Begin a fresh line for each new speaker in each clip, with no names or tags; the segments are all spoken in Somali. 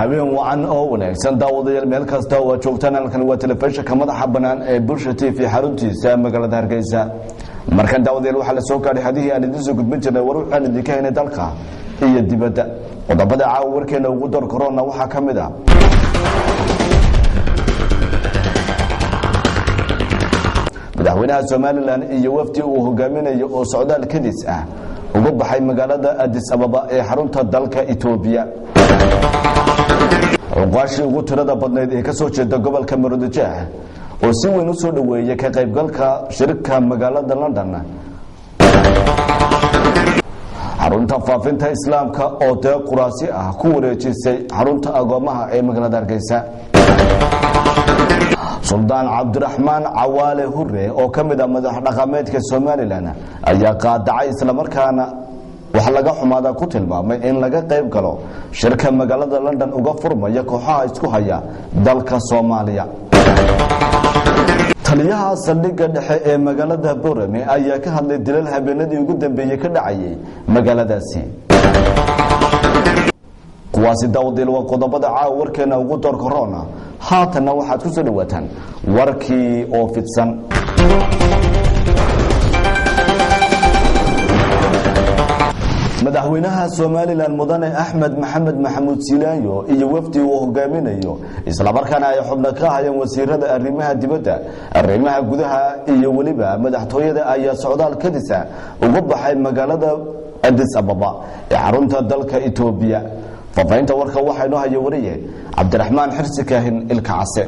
Habeen wacan oo wanaagsan, daawadayaal, meel kasta oo aad joogtaan. Halkan waa telefishinka madaxa bannaan ee Bulsha TV, xaruntiisa magaalada Hargeysa. Markan, daawadayaal, waxaa la soo gaadhay hadihii aan idiin soo gudbin jirnay war waxaan idinka haynay dalka iyo dibadda. Qodobada caawa warkeena ugu door korona waxaa ka mid ah: madaxweynaha Somaliland iyo wafdi uu hogaaminayo oo socdaal kadis ah uga baxay magaalada Adis Ababa ee xarunta dalka Itoobiya; cuqaashii ugu tirada badnayd ee ka soo jeeda gobolka Maroodijeex oo si weyn u soo dhoweeyay ka qaybgalka shirka magaalada London; xarunta faafinta Islaamka oo deeq quraasi ah ku wareejisay xarunta agoomaha ee magaalada Hargeysa; Suldaan Cabdiraxmaan Cawaale Hure oo ka mid ah madax dhaqameedka Somaliland ayaa qaadacay, islamarkaana wax laga xumaada ku tilmaamay in laga qayb galo shirka magaalada London uga furmaya kooxaha isku haya dalka Soomaaliya; taliyaha saldhigga dhexe ee magaalada Borame ayaa ka hadlay dilal habeenadii ugu dambeeyey ka dhacayay magaaladaasi. Kuwaasi, daawadiil, waa qodobada caawa warkeena ugu door korona. Haatanna waxaad ku soo dhawaataan warkii oo fidsan. Madaxweynaha Somaliland, Mudane Axmed Maxamed Maxamuud Silaanyo, iyo wafdi uu hogaaminayo, islamarkaana ay xubno ka hayeen wasiirada arrimaha dibadda, arrimaha gudaha iyo weliba madaxtooyada, ayaa socdaal kadisa uga baxay magaalada Adis Ababa ee xarunta dalka Itoobiya. Faafahinta warka waxaa inoo haya wariye Cabdiraxmaan Xirsi Kaahin Ilka Case.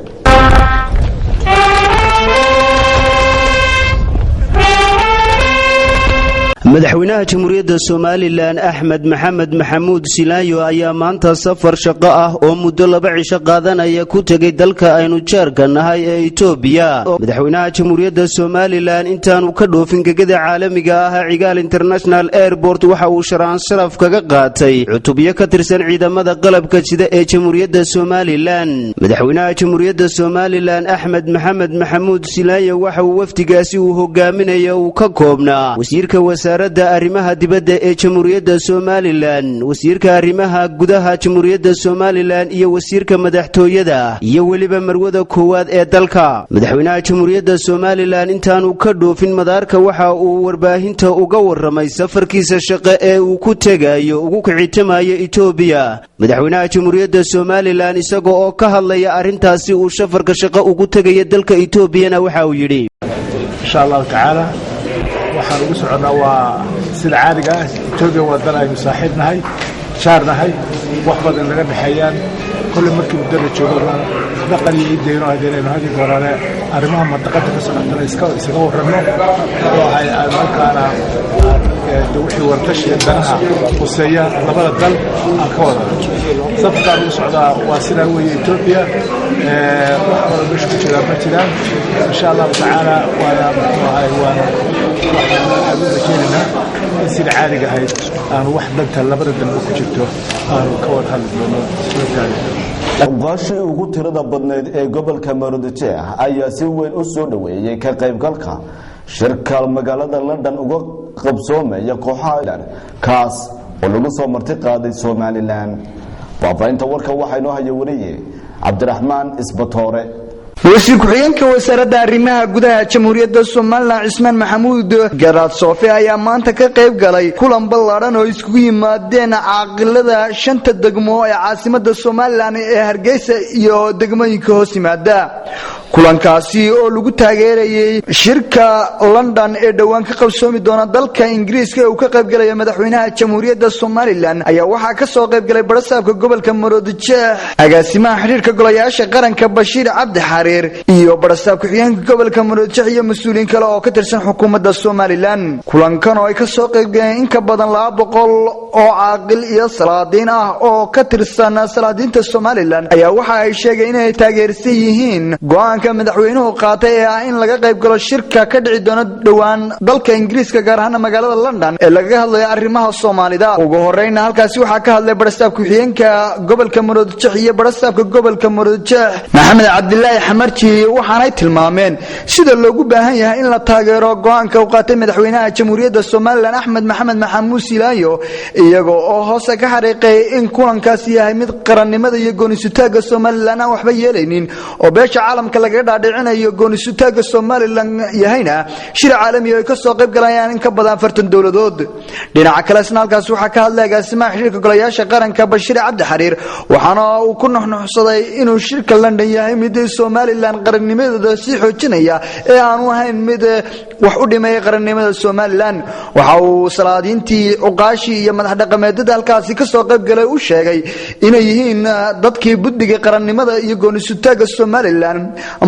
Madaxweynaha Jamhuuriyadda Somaliland Axmed Maxamed Maxamuud Silaayo ayaa maanta safar shaqo ah oo muddo 2 cisho qaadanaya ku tegay dalka aynu jaarka nahay ee Itoobiya. Madaxweynaha Jamhuuriyadda Somaliland intaanu ka dhoofin gegada caalamiga ah Cigaal International Airport waxa uu sharaan sharaf kaga qaatay cutubyo ka tirsan ciidamada qalabka sida ee Jamhuuriyadda Somaliland. Madaxweynaha Jamhuuriyadda Somaliland Axmed Maxamed Maxamuud Silaayo waxa uu wafdigaasi uu hogaaminaya uu ka koobnaa wasiirka wasaaradda arrimaha dibadda ee Jamhuuriyadda Somaliland, wasiirka arrimaha gudaha Jamhuuriyadda Somaliland iyo wasiirka madaxtooyada iyo weliba marwada koowaad ee dalka. Madaxweynaha Jamhuuriyadda Somaliland intaanu ka dhoofin madaarka waxa uu warbaahinta uga warramay safarkiisa shaqo ee uu ku tegayo ugu kicitamayo Itoobiya. Madaxweynaha Jamhuuriyadda Somaliland isaga oo ka hadlaya arrintaasi uu safarka shaqo ugu tegaya dalka Itoobiyana waxa uu yidhi:
Insha Allahu tacaala, waxaan ugu soconnaa waa sida caadiga ah. Etoobiya waa dal aynu saaxiib nahay, jaar nahay, wax badan naga dhexeeyaan. Kolley markii muddo la joogo dhaqan iyo idayno ahayd inaynu hadii goorane arrimaha mandaqada ka socotana isaga warranno oo ahay markaana wixii wartashiya danaha khuseeya labada dal aan ka wada. Safarkaan ugu socdaa waa sidaa weeye. Etoobiya wax kaloo meesha ku jiraan ma jiraan, insha Allahu tacaala. Waana muxuu ahay, waana waxaan u rajaynaynaa in sida caadiga ahayd aanu wax danta labada dalba ku jirto aanu ka wada hadli doono.
Uqaashii ugu tirada badnayd ee gobolka Maroodijeex ayaa si weyn u soo dhoweeyey ka qaybgalka shirka magaalada London uga qabsoomaya kooxaha kaas oo lagu soo marti qaaday Somaliland. Faafahinta warka waxaa inoo haya wariye Cabdiraxmaan Isbatoore.
Wasiir ku-xigeenka wasaaradda arrimaha gudaha Jamhuuriyadda Somaliland Cismaan Maxamuud Garaad Soofe ayaa maanta ka qayb galay kulan ballaadhan oo iskugu yimaadeen caaqilada shanta degmo ee caasimada Somaliland ee Hargeysa iyo degmooyinka hoos yimaada. Kulankaasi oo lagu taageerayey shirka London ee dhowaan ka qabsoomi doona dalka Ingiriiska ee uu ka qaybgalaya madaxweynaha Jamhuuriyadda Somaliland ayaa waxaa ka soo qaybgalay barasaabka gobolka Maroodijeex, agaasimaha xidhiirka golayaasha qaranka Bashiir Cabdi Xariir iyo barasaab ku-xigeenka gobolka Maroodijeex iyo mas-uuliyiin kale oo ka tirsan xukuumadda Somaliland. Kulankan oo ay ka soo qaybgaleen in ka badan 200 oo caaqil iyo salaadiin ah oo ka tirsan salaadiinta Somaliland ayaa waxa ay sheegeen inay taageersan yihiin go'aanka Go'aanka madaxweynuhu qaatay ee ah in laga qayb galo shirka ka dhici doono dhowaan dalka Ingiriiska, gaar ahaana magaalada London, ee lagaga hadlayo arrimaha Soomaalida. Ugu horeyna halkaasi waxaa ka hadlay barasaab ku-xigeenka gobolka Maroodijeex iyo barasaabka gobolka Maroodijeex, Maxamed Cabdilaahi Xamarji, waxaanay tilmaameen sida loogu baahan yahay in la taageero go'aanka uu qaatay madaxweynaha Jamhuuriyadda Somaliland, Axmed Maxamed Maxamuud Silaanyo, iyaga oo hoose ka xariiqay in kulankaasi yahay mid qarannimada iyo goonisutaagga Somaliland aan waxba yeelaynin, oo beesha caalamka lagaga dhaadhicinayo goonisutaagga Somaliland, yahayna shir caalami oo ay ka soo qayb galayaan in ka badan 40 dowladood. Dhinaca kale isna halkaas waxaa ka hadlay agaasimaha xiriirka golayaasha qaranka, Bashiir Cabdi Xariir, waxaana uu ku nuxnuxsaday inuu shirka London yahay mid Somaliland qarannimadeeda sii xoojinaya ee aanu ahayn mid wax u dhimaya qarannimada Somaliland. Waxa uu salaadiintii, cuqaashii iyo madax dhaqameedyada halkaasi ka soo qayb galay u sheegay inay yihiin dadkii buddiga qarannimada iyo goonisutaagga Somaliland,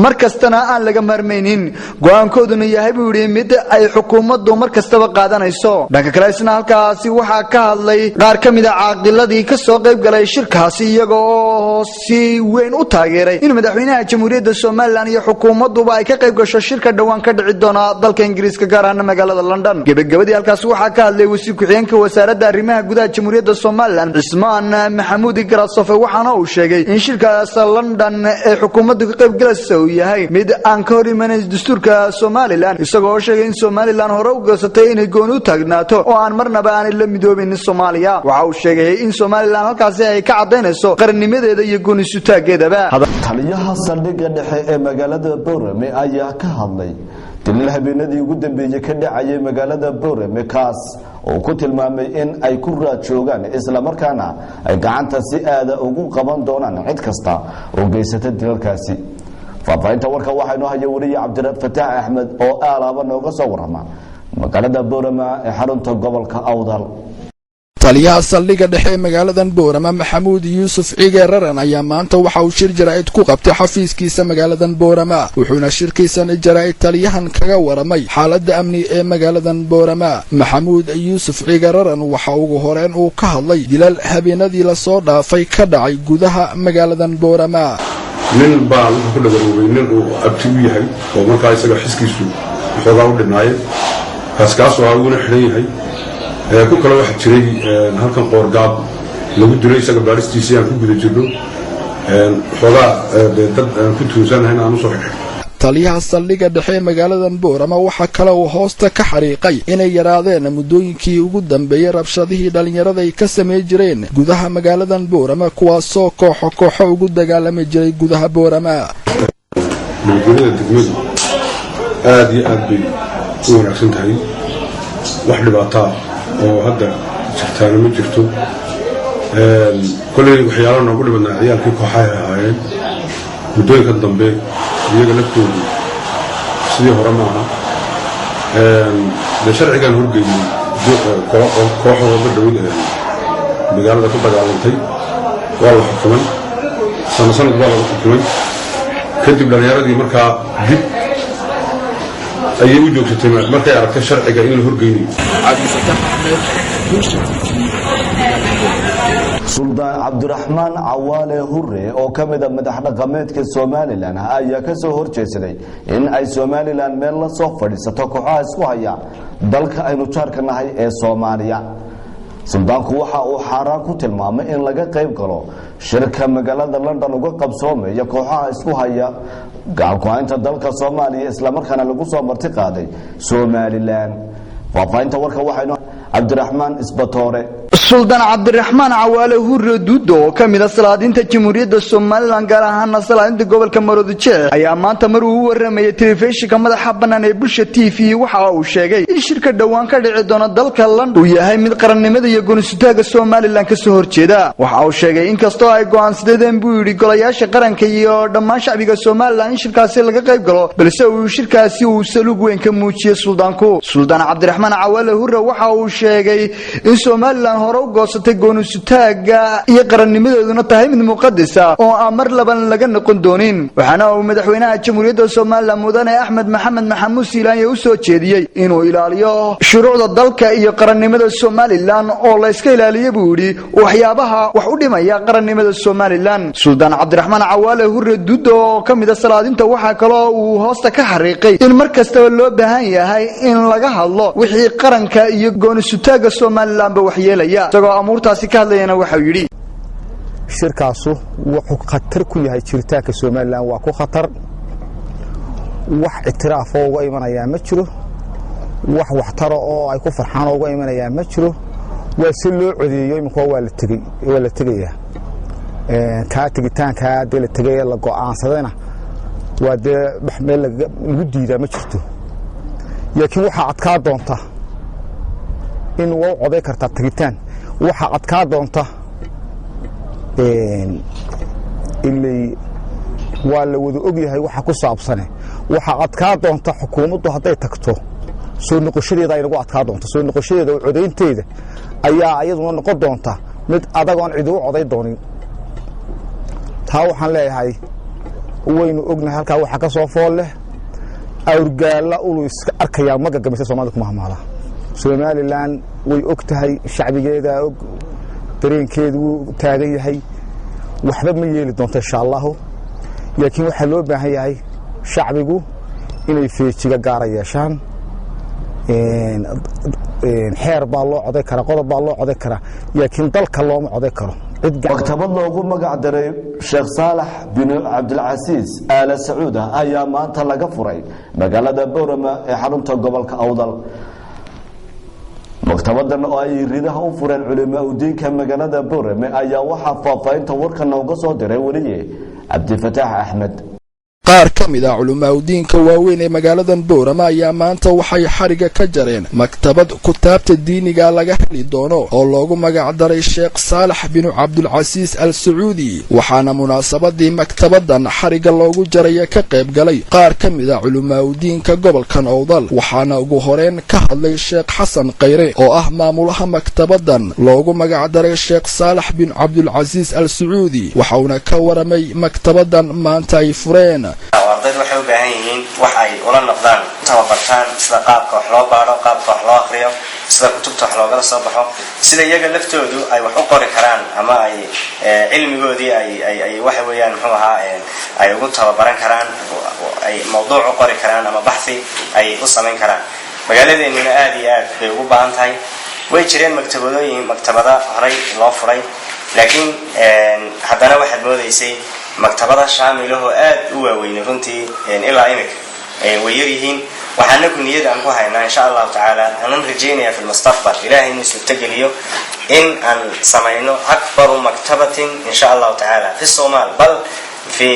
mar kastana aan laga maarmaynin, go'aankooduna yahay, buu yidhi, mid ay xukuumaddu mar kastaba qaadanayso. Dhanka kale isna halkaasi waxaa ka hadlay qaar ka mid a caaqiladii ka soo qayb galay shirkaasi, iyaga oo si weyn u taageeray in madaxweynaha Jamhuuriyadda Somaliland iyo xukuumadduba ay ka qayb gasho shirka dhowaan ka dhici doona dalka Ingiriiska, gaar ahaana magaalada London. Gebagabadii halkaasi waxaa ka hadlay wasiir ku-xigeenka wasaaradda arrimaha gudaha Jamhuuriyadda Somaliland, Cismaan Maxamuud Garasofe, waxaana uu sheegay in shirkaas London ee xukuumaddu ka qayb galaysa uu yahay mid aan ka hor imanayn dastuurka Somaliland, isagoo sheegay in Somaliland hore u goosatay inay gooni u taagnaato oo aan marnaba aanay la midoobin Soomaaliya. Waxa uu sheegay in Somaliland halkaasi ay ka caddaynayso qarannimadeeda iyo goonisutaageedaba.
Taliyaha saldhigga dhexe ee magaalada Boorame ayaa ka hadlay dilil habeenadii ugu dambeeyey ka dhacayay magaalada Boorame, kaas oo ku tilmaamay in ay ku raad joogaan, islamarkaana ay gacanta si aada ugu qaban doonaan cid kasta oo geysata dilalkaasi. Faahfaahinta warka waxaa inoo haya wariye Cabdifataax Axmed oo aalaaba nooga soo warama magaalada Boorama ee xarunta gobolka Awdal.
Taliyaha saldhigga dhexe ee magaaladan Boorama, Maxamuud Yuusuf Cige Raran, ayaa maanta waxa uu shir jaraa'id ku qabtay xafiiskiisa magaaladan Boorama, wuxuuna shirkiisan jaraa'id taliyahan kaga waramay xaaladda amni ee magaaladan Boorama. Maxamuud Yuusuf Cige Raran waxa ugu horeen uu ka hadlay dilal habeenadii lasoo dhaafay ka dhacay gudaha magaaladan Boorama.
Nin baa wuxuu ku dhagaroobay nin uu abti u yahay oo markaa isaga xiskiisu waxoogaa u dhinaaye, kaas kaasoo ah wuuna xidhan yahay. Ku kale waxaa jiray halkan Qoorgaab lagu dilay, isaga baaristiisii aan ku guda jirno, xoogaa dee dad aan ku tuunsanahay aan usoo xidhay.
Taliyaha saldhigga dhexe ee magaaladan Boorama waxaa kale uu hoosta ka xariiqay inay yaraadeen muddooyinkii ugu dambeeyey rabshadihii dhallinyarada ay ka samey jireen gudaha magaaladan Boorama, kuwaasoo kooxo kooxo ugu dagaalami jiray gudaha Boorama.
Nabadgelyada degmadu aad iyo aad bay u wanaagsan tahay, wax dhibaataa oo hadda jirtaana ma jirto. Kolley waxyaalaha noogu dhibadnaa ciyaalkii kooxahay ahaayeen. Muddooyinkan dambe iyaga laftoodu sidii hore maaha. Dee sharcigaan horgeynay kooxdooda dhowd magaalada ku dagaalantay, waa la xukumay, sano sanad baa lagu xukumay. Kadib dhallinyaradii markaa dib ayay u joogsatay markay aragtay sharciga in la horgeynayo.
Cabdifataax Axmed, Bulsha TV.
Suldaan Cabdiraxmaan Cawaale Hure oo ka mid a madax dhaqameedka Somaliland ayaa ka soo horjeedsaday in ay Somaliland meel la soo fadhiisato kooxaha isku haya dalka aynu jaarka nahay ee Soomaaliya. Suldaanku waxa uu xaaraan ku tilmaamay in laga qayb galo shirka magaalada London uga qabsoomaya kooxaha isku haya gacanku-haynta dalka Soomaaliya, islamarkaana lagu soo marti qaaday Somaliland. Faahfaahinta warka waxaynu Cabdiraxmaan Isbatoore.
Suldaan Cabdiraxmaan Cawaale Hure Duudo oo ka mid a salaadiinta Jamhuuriyadda Somaliland, gaar ahaana salaadiinta gobolka Maroodijeex, ayaa maanta mar uu u waramayay telefishinka madaxa bannaan ee Bulsha TV waxa uu sheegay in shirka dhowaan ka dhici doona dalka London uu yahay mid qarannimada iyo goonisutaaga Somaliland kasoo horjeeda. Waxa uu sheegay inkastoo ay go'aansadeen, buu yidhi, golayaasha qaranka iyo dhammaan shacbiga Somaliland in shirkaasi laga qayb galo, balse uu shirkaasi uu saluug weyn ka muujiyey suldaanku. Suldaan Cabdiraxmaan Cawaale Hure waxa uu sheegay in Somaliland Hore u goosatay goonisutaaga iyo qarannimadeeduna tahay mid muqadisa oo aan mar laban laga noqon doonin. Waxaana uu madaxweynaha Jamhuuriyadda Somaliland, mudane Axmed Maxamed Maxamuud Siilaanya, u soo jeediyey inuu ilaaliyo shuruucda dalka iyo qarannimada Somaliland oo la iska ilaaliye, buu yidhi, waxyaabaha wax u dhimaya qarannimada Somaliland. Suldaan Cabdiraxmaan Cawaale Hure Duddo oo ka mida salaadinta waxaa kaloo uu hoosta ka xariiqay in mar kastaba loo baahan yahay in laga hadlo wixii qaranka iyo goonisutaaga Somalilandba waxyeelaya. Isagoo amuurtaasi ka hadlayana waxau yidhi:
Shirkaasu wuxuu khatar ku yahay jiritaanka Somaliland, waa ku khatar. Wax ictiraafoo uga imanayaa ma jiro, wax waxtaro oo ay ku farxaan oo uga imanayaa ma jiro. Waa si loo codeeyo. Imika waa la tegayaa. Kaa tegitaankaa dee la tegay ee la go'aansadayna waa dee meel lagu diidaa ma jirto, laakiin waxaa adkaa doonta in waa u coday kartaa tegitaan. Waxaa adkaa doonta ilay waa la wada og yahay waxa ku saabsane. Waxaa adkaa doonta xukuumaddu hadday tagto soo noqoshadeeda ay nagu adkaa doonto. Soo noqoshadeeda oo codaynteeda ayaa iyaduna noqon doonta mid adag oon cidi u coday doonin. Taa waxaan leeyahay, waynu ognahay halkaa waxaa ka soo fool leh. Awrgaalla ulu iska arkayaa ma gagamaysa. Somalida kuma hamaala. Somaliland way og tahay, shacbigeedaa og, dareenkeedu wuu taagan yahay. Waxba ma yeeli doonto, insha Allahu, laakiin waxaa loo baahan yahay shacbigu inay feejiga gaara yeeshaan. Xeer baa loo coday karaa, qodob baa loo coday karaa, laakiin dalka looma coday karo.
Maktabad loogu magac daray Sheekh Saalax bin Cabdilcasiis Aala Sacuud ayaa maanta laga furay magaalada Boorama ee xarunta gobolka Awdal. Maktabadan oo ay ridaha u fureen culimaa udiinka magaalada Boorame ayaa waxaa faahfaahinta warka nooga soo diray weliye Cabdifataax Axmed.
Qaar ka mid ah culimaaudiinka waaweyn ee magaaladan Boorama ayaa maanta waxay xariga ka jareen maktabad kutaabta diiniga laga heli doono oo loogu magac daray Sheekh Saalax binu Cabdulcasiis Al Sacuudi. Waxaana munaasabadii maktabadan xariga loogu jaraya ka qayb galay qaar ka mid ah culimaaudiinka gobolkan Owdal. Waxaana ugu horeyn ka hadlay Sheekh Xasan Khayre oo ah maamulaha maktabadan loogu magac daray Sheekh Saalax bin Cabdulcasiis Al Sacuudi, waxauna ka waramay maktabadan maanta ay fureen.
Ardaydu waxay u baahan yihiin wax ay ula noqdaan, u tababartaan sida qaabka wax loo baadho, qaabka wax loo akhriyo, sida kutubta wax loogala soo baxo, sida iyaga laftoodu ay wax u qori karaan ama ay cilmigoodii ay waxa weeyaan, muxuu ahaa, ay ugu tababaran karaan, ay mawduuc u qori karaan ama baxthi ay u samayn karaan. Magaaladeennuna aad iyo aad bay ugu baahan tahay. Way jireen maktabadooyin, maktabada horay loo furay, laakiin haddana waxaad moodaysay maktabada shaamilahoo aad u waaweynay runtii ilaa imika way yaryihiin. Waxaana ku niyad aan ku haynaa, insha Allahu tacaala, aanan rajaynaya fi lmustaqbal Ilahay inuu suurtogeliyo in aan samayno akbaru maktabatin, insha Allahu tacaala, fi Somaal, bal fi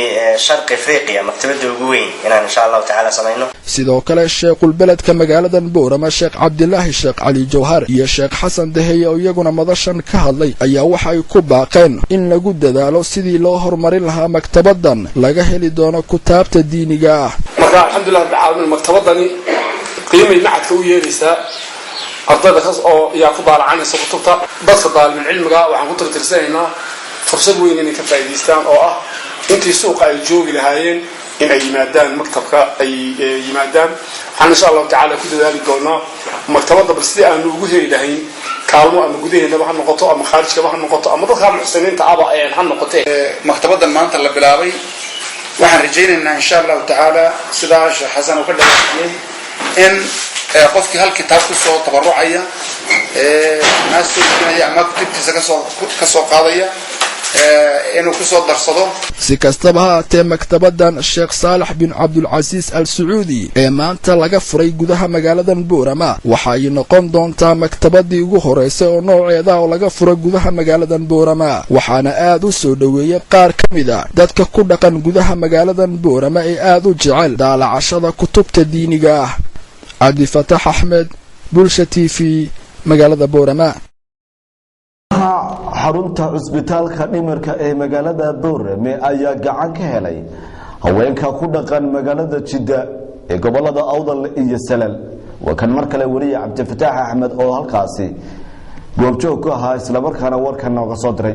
Sharqi Afriqiya, maktabada ugu weyn inaan insha Allahu tacaala samayno.
Sidoo kale sheekhulbeledka magaaladan Boorama, Sheekh Cabdilaahi Sheekh Cali Jawhar, iyo Sheekh Xasan Deheye oo iyaguna madashan ka hadlay ayaa waxay ku baaqeen in lagu dadaalo sidii loo horumarin lahaa maktabadan laga heli doono kutaabta diiniga ah.
Marka alxamdulilah rabbilcaalamiin, maktabadani qiimay macadka u yeelaysaa, ardayda kas oo yaa ku daalacanaysa kutubta. Dadka daalibul cilmiga waxaan ku tirtirsanaynaa fursad weyn inay ka faa'iidaystaan oo ah intii suuqa ay joogi lahaayeen in ay yimaadaan maktabka ay yimaadaan. Waxaan insha Allahu tacaala ku dadaali doonaa maktabadda bal sidii aanu ugu heli lahayn kaalmo, ama gudaheennaba ha noqoto ama khaarijkaba ha noqoto ama dadka muxsiniinta aba ha noqotee.
Maktabaddan maanta la bilaabay waxaan rajaynaynaa, insha Allahu tacaala, sidaa Sheekh Xasan uu ka dhawaajiyey, in qofkii hal kitaab kusoo tabarucaya maa soo iibinaya ama kutubtiisa kasoo qaadaya inuu kusoo darsado.
Si kastaba ha haatee, maktabadan Sheekh Saalax bin Cabdulcasiis Al Sacuudi ee maanta laga furay gudaha magaaladan Boorama waxa ay noqon doontaa maktabadii ugu horeysay oo nooceeda oo laga furo gudaha magaaladan Boorama. Waxaana aad u soo dhoweeyey qaar ka mid a dadka ku dhaqan gudaha magaaladan Boorama ee aad u jecel daalacashada kutubta diiniga ah. Cabdifataax Axmed, Bulsha TV, magaalada Boorama.
Xarunta cusbitaalka dhimirka ee magaalada Boorame ayaa gacan ka helay haweenka ku dhaqan magaalada Jidda ee gobolada Awdal iyo Salal. Waa kan mar kale weliya Cabdifataax Axmed oo halkaasi Goobjoog ku ahaa, islamarkaana warkan nooga soo diray.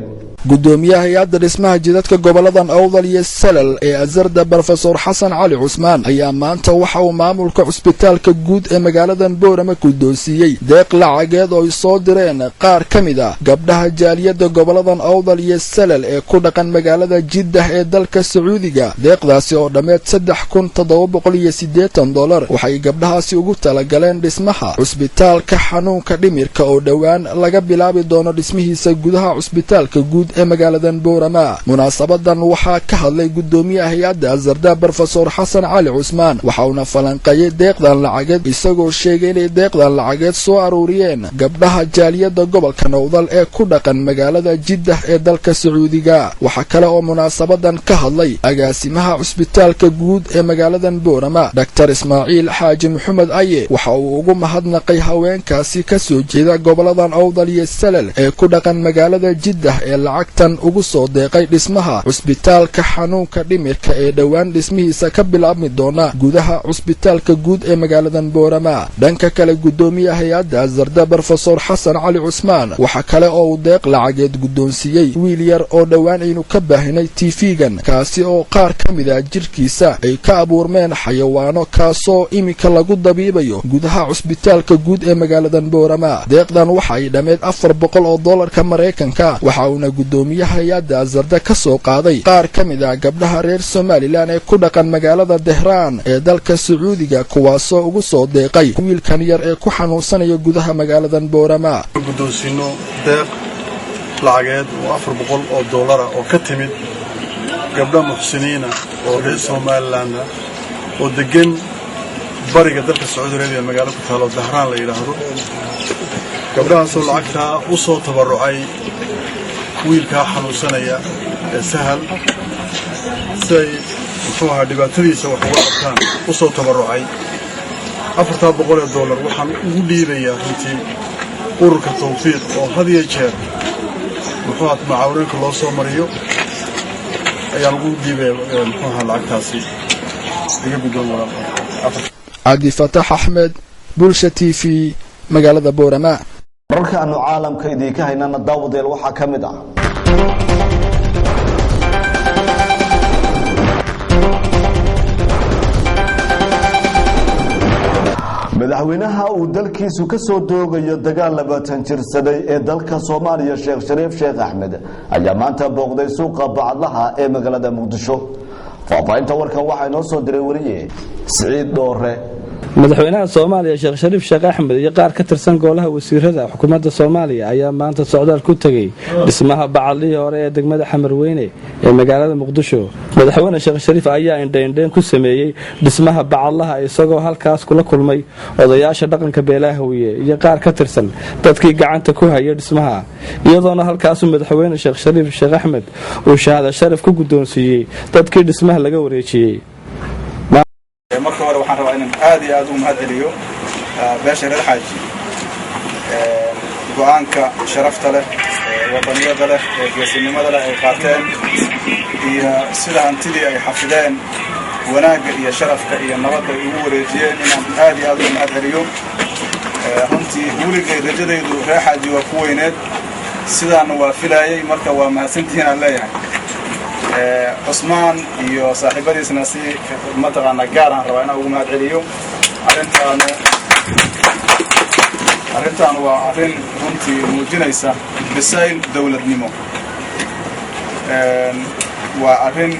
Gudoomiyaha hay-adda dhismaha jidadka goboladan Awdal iyo Salal ee Azarda, Brofesor Xasan Cali Cusmaan, ayaa maanta waxa uu maamulka cusbitaalka guud ee magaaladan Boorama guddoonsiiyey deeq lacageed oo ay soo direen qaar ka mid ah gabdhaha jaaliyadda goboladan Awdal iyo Salal ee ku dhaqan magaalada Jiddah ee dalka Sacuudiga. Deeqdaasi oo dhammeed $3780 waxay gabdhahaasi ugu talagaleen dhismaha cusbitaalka xanuunka dhimirka oo dhowaan laga bilaabi doono dhismihiisa gudaha cusbitaalka guud ee magaaladan Boorama. Munaasabadan waxaa ka hadlay gudoomiyaha hay-adda Azarda, Brofesor Xasan Cali Cusmaan. Waxa uuna falanqeeyey deeqdan lacageed, isagoo sheegay inay deeqdan lacageed soo aruuriyeen gabdhaha jaaliyadda gobolka Nowdal ee ku dhaqan magaalada Jiddah ee dalka Sacuudiga. Waxaa kale oo munaasabadan ka hadlay agaasimaha cusbitaalka guud ee magaaladan Boorama, Doctor Ismaaciil Xaaji Maxamed Aye. Waxa uu ugu mahadnaqay haweenkaasi ka soo jeeda goboladan Awdal iyo Salal ee ku dhaqan magaalada Jiddah ee lacagtan ugu soo deeqay dhismaha cusbitaalka xanuunka dhimirka ee dhowaan dhismihiisa ka bilaabmi doona gudaha cusbitaalka guud ee magaaladan Boorama. Dhanka kale, gudoomiyaha hay-adda Azarda, Brofesor Xasan Cali Cusmaan, waxa kale oo uu deeq lacageed guddoonsiiyey wiil yar oo dhowaan aynu ka baahinay tv-gan, kaasi oo qaar ka mid ah jirkiisa ay ka abuurmeen xayawaano, kaasoo iminka lagu dabiibayo gudaha cusbitaalka guud ee magaaladan Boorama. Deeqdan waxa ay dhammeed 400 oo dollarka Maraykanka, waxa uuna gudoomiyaha hay-adda Azarda ka soo qaaday qaar ka mid ah gabdhaha reer Somaliland ee ku dhaqan magaalada Dahraan ee dalka Sacuudiga, kuwaasoo ugu soo deeqay wiilkan yar ee ku xanuunsanaya gudaha magaaladan Boorama.
Guddoonsiino deeq lacageed oo 400 oo dollara oo ka timid gabdha muxsiniina oo reer Somaliland oo degan bariga dalka Sacuudi Arabiya, magaalo ku taalo Dahraan la yidhaahdo. Gabdhahaasoo lacagtaa u soo tabarrucay wiilkaa xanuunsanaya ee Sahal, si ay muxuu ahaa dhibaatadiisa wax uga qabtaan u soo tabarrucay. 400-taa ee dollar waxaan ugu dhiibayaa runtii ururka Tawfiiq oo had iyo jeer muxuu ahaa macaawinooyinka loo soo mariyo ayaan ugu dhiibaya muxuu ahaa lacagtaasi. Iga guddoon, walaal.
Cabdifataax Axmed, Bulsha TV, magaalada Boorama.
Wararka aanu caalamka idiinka haynana, daawadeel, waxaa ka mid ah: Madaxweynaha uu dalkiisu ka soo doogayo dagaal 20 jirsaday ee dalka Soomaaliya, Sheekh Shariif Sheekh Axmed, ayaa maanta booqday suuqa Bacadlaha ee magaalada Muqdisho. Faahfaahinta warkan waxaa inoo soo diray wariye Siciid Dhoore.
Madaxweynaha Soomaaliya, Sheekh Shariif Sheekh Axmed, iyo qaar ka tirsan golaha wasiirada xukuumadda Soomaaliya ayaa maanta socdaal ku tegey dhismaha bacadlihii hore ee degmada Xamarweyne ee magaalada Muqdisho. Madaxweyne Sheekh Shariif ayaa indhaindhayn ku sameeyey dhismaha bacadlaha, isagoo halkaas kula kulmay odayaasha dhaqanka beelahawiye iyo qaar ka tirsan dadkii gacanta ku hayay dhismaha, iyadoona halkaasuu madaxweyne Sheekh Shariif Sheekh Axmed uu shahaada sharaf ku guddoonsiiyey dadkii dhismaha laga wareejiyey.
Marka hore waxaan rabaa inaan aad iyo aad ugu mahad celiyo beesha reer Xaaji go'aanka sharafta leh, wadaniyada leh, ee geesinimada leh ay qaateen iyo sida hantidii ay xafideen, wanaagga iyo sharafka iyo nabadda ay ugu wareejiyeen, inaan aad iyo aad ugu mahad celiyo. Runtii weligay rajadaydu reer Xaaji waa ku weyneed, sidaana waa filaayey. Marka waa mahadsantihiin aan leeyahay. Cusmaan iyo saaxiibadiisna si mataqaanaa gaar aan rabaa inaan ugu mahad celiyo. Arrintaanu waa arrin runtii muujinaysa bisayl dowladnimo, waa arrin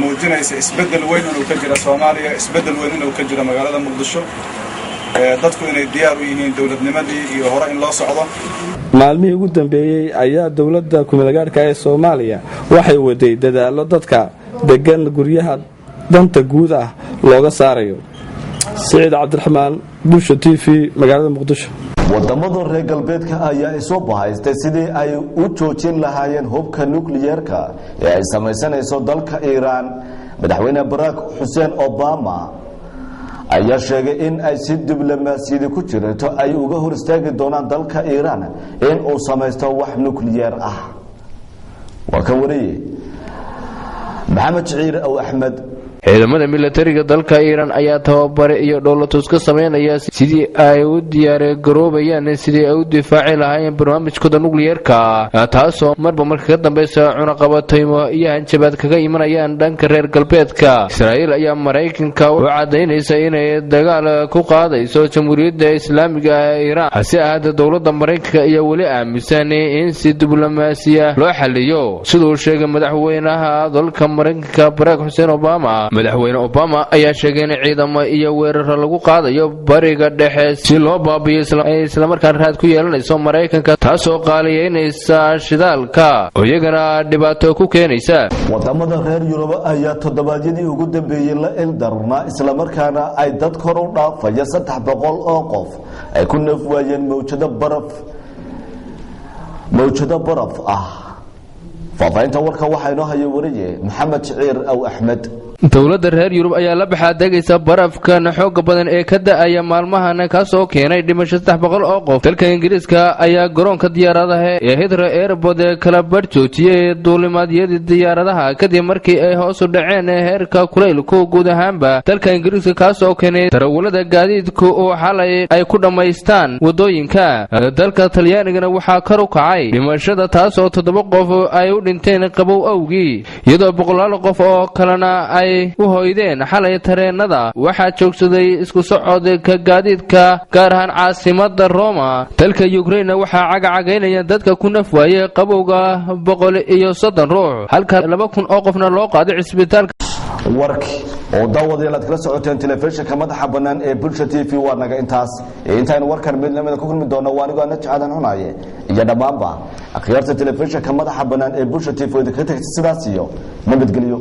muujinaysa isbeddel weyn inuu ka jira Soomaaliya, isbeddel weyn inuu ka jiro magaalada Muqdisho, dadku inay diyaar u yihiin dowladnimadii iyo hore in loo socdo.
Maalmihii ugu dambeeyey ayaa dowladda kumeelgaadhka ee Soomaaliya waxay waday dadaallo dadka degan guryaha danta guud ah looga saarayo. Siciid Cabdiraxmaan, Bulsho TV, magaalada Muqdisho.
Wadamada reer galbeedka ayaa isu bahaystay sidii ay u joojin lahaayeen hubka nukliyeerka ee ay samaysanayso dalka Iiraan. Madaxweyne Barack Xuseen Obama ayaa sheegay in ay si diblomaasiyadi ku jirto ay uga hor istaagi doonaan dalka Iiraan in uu samaysto wax nukliyeer ah. Waa kan wariye Maxamed Jiciir Aw Axmed.
Ciidamada milatariga dalka Iiraan ayaa tababare iyo dhoolatus ka sameynaya sidii ay u diyaargaroobayaan sidii ay u difaaci lahaayeen barnaamijkooda nukliyeerka, taasoo marba marka ka dambeysa cunaqabataymo iyo hanjabaad kaga imanayaan dhanka reer galbeedka. Israa'iil ayaa Maraykanka u cadaynaysa inay dagaal ku qaadayso Jamhuuriyadda Islaamiga ah ee Iiraan. Hase ahaatee, dowladda Maraykanka ayaa weli aaminsan in si diblomaasiya loo xaliyo, siduu sheegay madaxweynaha dalka Maraykanka, Barack Xuseen Obama. Madaxweyne Obama ayaa sheegay in ciidamo iyo weeraro lagu qaadayo Bariga Dhexe si loo baabiyo islamarkaana raad ku yeelanayso Maraykanka, taasoo qaaliyeynaysa shidaalka oo iyagana dhibaato ku keenaysa.
Wadamada reer Yurub ayaa toddobaadyadii ugu dambeeyey la ildarnaa, islamarkaana ay dad kor u dhaafaya 300 oo qof ay ku naf waayeen mawjado baraf ah. Faahfaahinta warka waxaa inoo haya wariye Maxamed Jiciir Aw Axmed.
Dowladda reer Yurub ayaa la baxaadegaysa barafkan xooga badan ee ka da'aya maalmahan, kaasoo keenay dhimasho 300 oo qof. Dalka Ingiriiska ayaa garoonka diyaaradaha ee Heathrow Airport ee kala badh joojiyey duulimaadyadii diyaaradaha, kadib markii ay hoos u dhaceen heerka kulaylku guud ahaanba dalka Ingiriiska, kaasoo keenay darawalada gaadiidku oo xalay ay ku dhammaystaan wadooyinka. Dalka Talyaanigana waxaa kor u kacay dhimashada, taasoo toddoba qof ay u dhinteen qabow awgii, iyadoo boqolaal qof oo kalena ay u hoydeen xalay tareenada. Waxaa joogsaday isku socodka gaadiidka, gaar ahaan caasimada Roma. Dalka Ukraine waxaa cagacagaynaya dadka ku naf waayey qabowga 130 ruux, halka 2000 oo qofna loo qaaday cisbitaalka.
Warki oo daawadayaal aad kala socoteen telefishinka madaxa bannaan ee Bulsha TV waa naga intaas. Intaynu warkan mid lamida ku kulmi doono, waa anigoo Ana Jacaadan Cunaye iyo dhammaanba akhyaarta telefishinka madaxa bannaan ee Bulsha TV oo idinkaga tagtay sidaas iyo nabadgelyo.